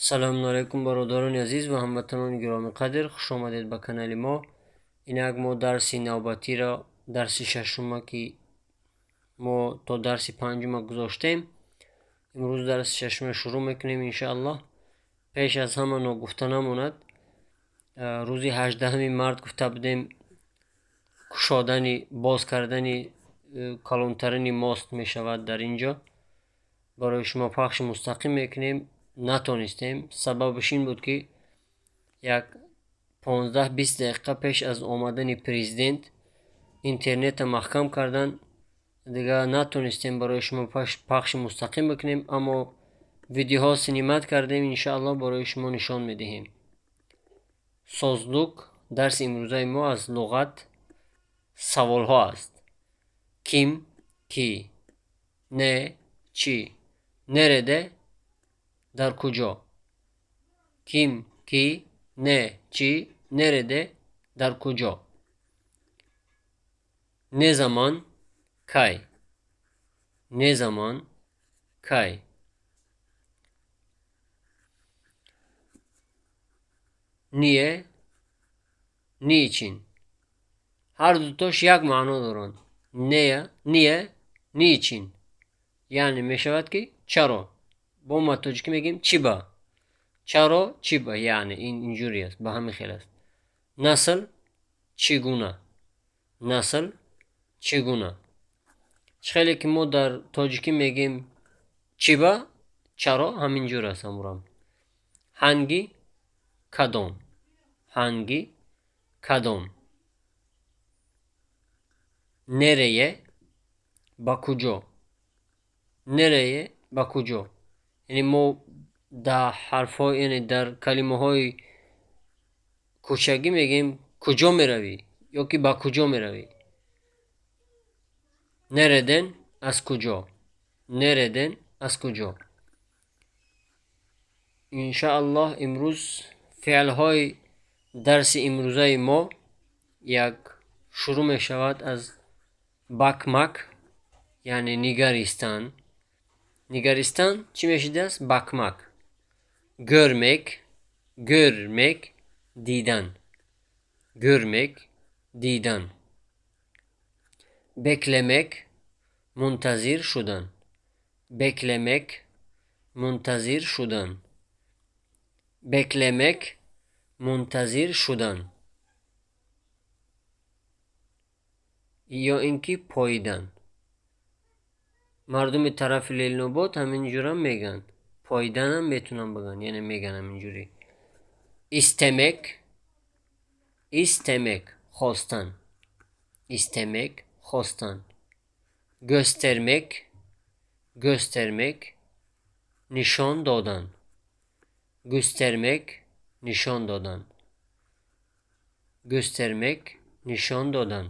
Салому алайкум, бародарони азиз ва ҳамватанони гиромиқадр, хуш омадед ба канали мо. Инак мо дарси навбатиро, дарси шашума, ки мо то дарси панҷума гузоштем, имрӯз дарси шашума шурӯъ мекунем, иншааллоҳ. Пеш аз ҳама ногуфта намонад, рӯзи 18 март гуфта будем, кушодани, боз кардани калонтарини мост мешавад дар ин ҷо. Барои шумо пахши мустақим мекунем, натонистем. Сабабаш ин буд, ки як 15-20 дақиқа пеш аз омадани президент интернетро маҳкам кардан, дигар натонистем барои шумо пахши мустақим бикунем, аммо видеоҳо снимать кардем, иншааллоҳ барои шумо нишон медиҳем. Sözlük. Дарси имрӯзаи мо аз луғат саволҳо аст. Kim, кӣ, ne, чӣ, nerede, дар куҷо. Kim, кӣ, ne, чӣ, nerede, дар куҷо. Ne zaman, кай. Ne zaman, кай. Niye, niçin. Ҳар дутош як маъно доранд. Не, niye, niçin, яъне мешавад, ки чаро. Бо ма тоҷикӣ мегӯем чӣ ба, чаро, чӣ ба, яъне ин инҷури аст, ба ҳамин хел аст. Nasıl, чӣ гуна. Nasıl, чӣ гуна. Чӣ хеле ки мо дар тоҷикӣ мегӯем чӣ ба, чаро, ҳамин ҷур аст ҳамурам. Hangi, кадом. Hangi, кадом. Nereye, ба куҷо. Nereye, ба куҷо. Яъне мо дар ҳарфҳо, яъне дар калимаҳои кӯчагӣ мегӯем куҷо меравӣ ё ки ба куҷо меравӣ. Nereden, аз куҷо. Nereden, аз куҷо. Иншааллоҳ, имрӯз феълҳои дарси имрӯзаи мо як шурӯъ мешавад аз bakmak, яъне нигаристан. Нигаристан чӣ мешидааст? Bakmak. Görmek, görmek, дидан. Görmek, дидан. Beklemek, мунтазир шудан. Beklemek, мунтазир шудан. Beklemek, мунтазир шудан ё ин ки поидан. Мардуми тарафи Ленинобод ҳамин ҷурам мегӯянд, поиданам метавонам бигӯянд, яъне мегӯянд ҳамин ҷурӣ. Istemek, istemek, хостан. Istemek, хостан. Göstermek, göstermek, нишон додан. Göstermek, нишон додан. Göstermek, нишон додан.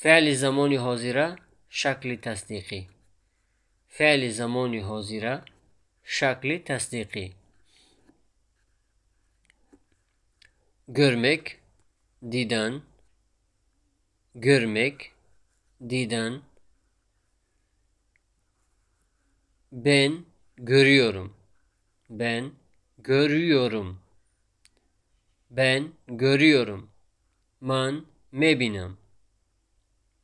Феъли замони ҳозира шакли тасдиқӣ. Феъли замони ҳозира шакли тасдиқӣ. Görmek, дидан. Görmek, дидан. Ben görüyorum. Ben görüyorum. Ben görüyorum. Ман мебинам.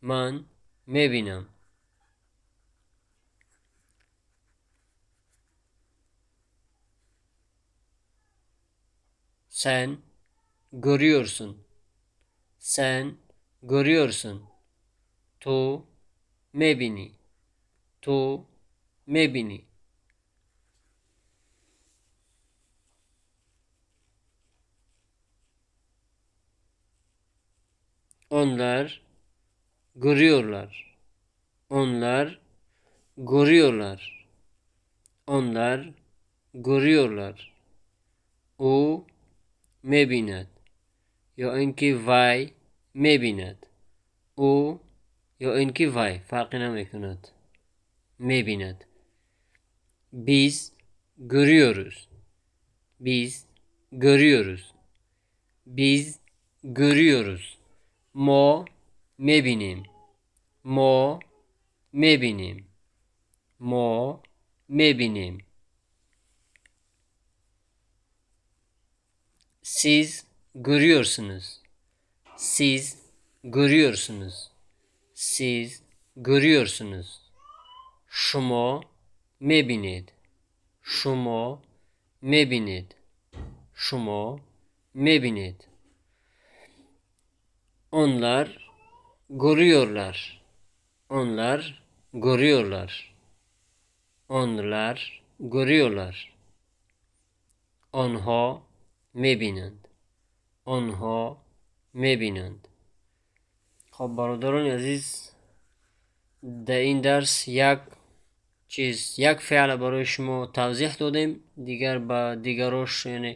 Ман мебинам. Sen görüyorsun. Sen görüyorsun. Ту мебинӣ. Ту мебинӣ. Onlar görüyorlar. Onlar görüyorlar. Onlar görüyorlar. Ӯ мебинад ё ин ки вай мебинад. Ӯ ё ин ки вай, фарқе намекунад. Мебинад. Biz görüyoruz. Biz görüyoruz. Biz görüyoruz. Мо мебинем. Мо мебинем. Мо мебинем. Siz görüyorsunuz. Siz görüyorsunuz. Siz görüyorsunuz. Шумо мебинед. Шумо мебинед. Шумо мебинед. Onlar görüyorlar. Onlar görüyorlar. Onlar görüyorlar. Онҳо мебинанд. Онҳо мебинанд. Хоб, бародарони азиз, дар ин дарс як чиз, як феъла барои шумо тавзеҳ додем. Дигар ба дигарош, яъне,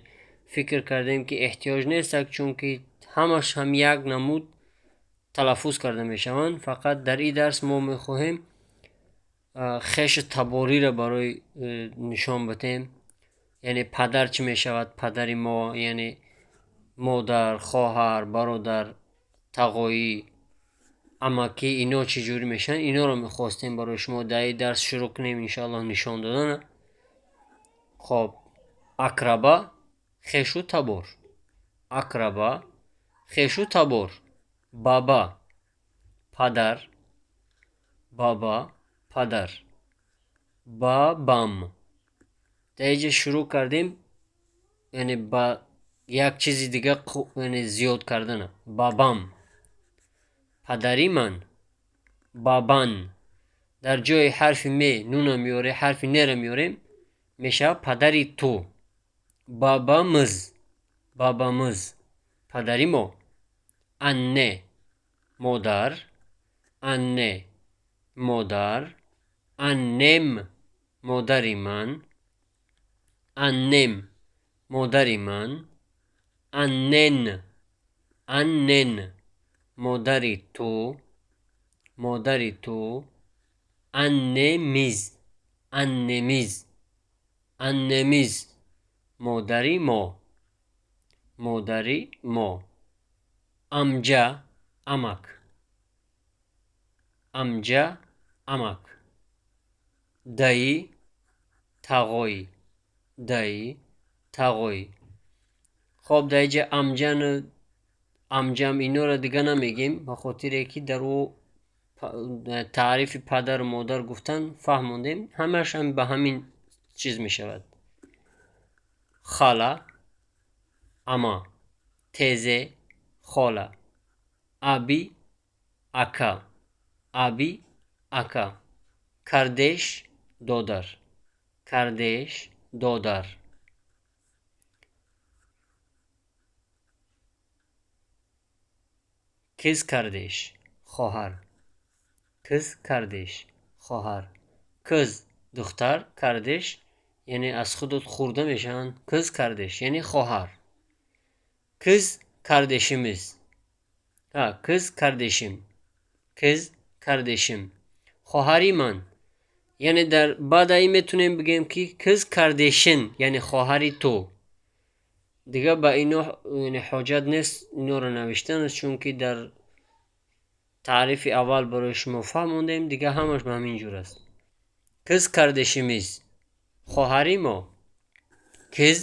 фикр кардем, ки эҳтиёҷ нестак, чунки ҳамаш ҳам як намуд талаффуз карда мешаванд. Фақат дар ин дарс мо мехоҳем хешу табориро барои нишон бидиҳем, яъне падар чӣ мешавад, падари мо, яъне модар, хоҳар, бародар, тағоӣ, амакӣ, ино чӣ ҷурӣ мешаванд, иноро мехостем барои шумо дар ин дарс шурӯъ кунем, иншоаллоҳ, нишон додана. Хоб, akraba, хешу табор. Akraba, хешу табор. Baba, падар. Baba, падар. Babam. Дар инҷа шурӯъ кардем, яъне ба як чизи дига, яъне зиёд кардана. Babam, падари ман. Baban, дар ҷои ҳарфи ме нуна меорем, ҳарфи нера меорем, мешавад падари ту. Babamız, babamız, падари мо. Anne, модар. Anne, модар. Annem, модари ман. Annem, модари ман. Annen, annen, модари ту, модари ту. Annemiz, annemiz, annemiz, модари мо, модари мо. Amca, амак. Amca, амак. Dayı, тағоӣ. Dayı, тағоӣ. Хоб, дар инҷа amca ны, amcam, инора дига намегем, ба хотире ки дар ӯ таърифи падару модар гуфтан фаҳмондем, ҳамааш ба ҳамин чиз мешавад. Hala, ама. Teyze, хола. Abi, ака. Abi, ака. Kardeş, додар. Kardeş, додар. Kız kardeş, хоҳар. Kız kardeş, хоҳар. Kız, духтар, kardeş, яъне аз худот хурда мешаванд. Kız kardeş, яъне хоҳар. Kız kardeşimiz, kız kardeşim, kız kardeşim, хоҳари ман. Яъне дар баъд ин метавонем бигӯем, ки kız kardeşin, яъне хоҳари ту. Дига ба ино ҳоҷат нест инора навиштан, чунки дар таърифи аввал барои шумо фаҳмондем, дига ҳамаш ба ҳамин ҷур аст. Kız kardeşimiz, хоҳари мо. Kız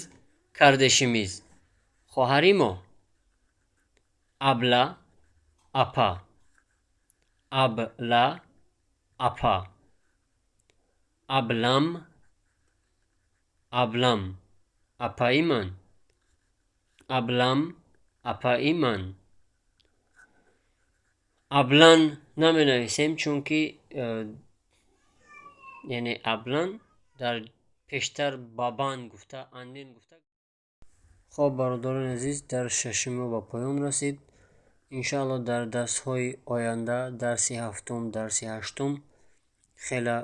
kardeşimiz, хоҳари мо. Abla, апа. Abla, апа. Ablam, ablam, апаи ман. Ablam, апаи ман. Ablan наменависем, чунки яъне ablan дар пештар baban гуфта, annen гуфта. Хоб, бародарони азиз, дарси шашуми мо ба поён расид. Иншоалло, дар дарсҳои оянда, дарси ҳафтум, дарси ҳаштум, хеле,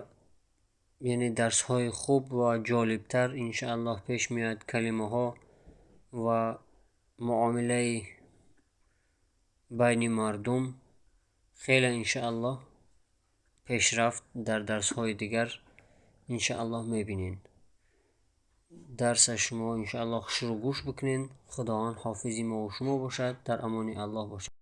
яъне, дарсҳои хуб ва ҷолибтар, иншоаллоҳ, пеш меояд. Калимаҳо ва муомилаи байни мардум хеле, иншоаллоҳ, пешрафт дар дарсҳои дигар, иншоаллоҳ, мебинед. Дарса шумо, иншоаллоҳ, хушрӯ гӯш бикунед. Худованд ҳофизи мову шумо бошад. Дар амони Аллоҳ бошед.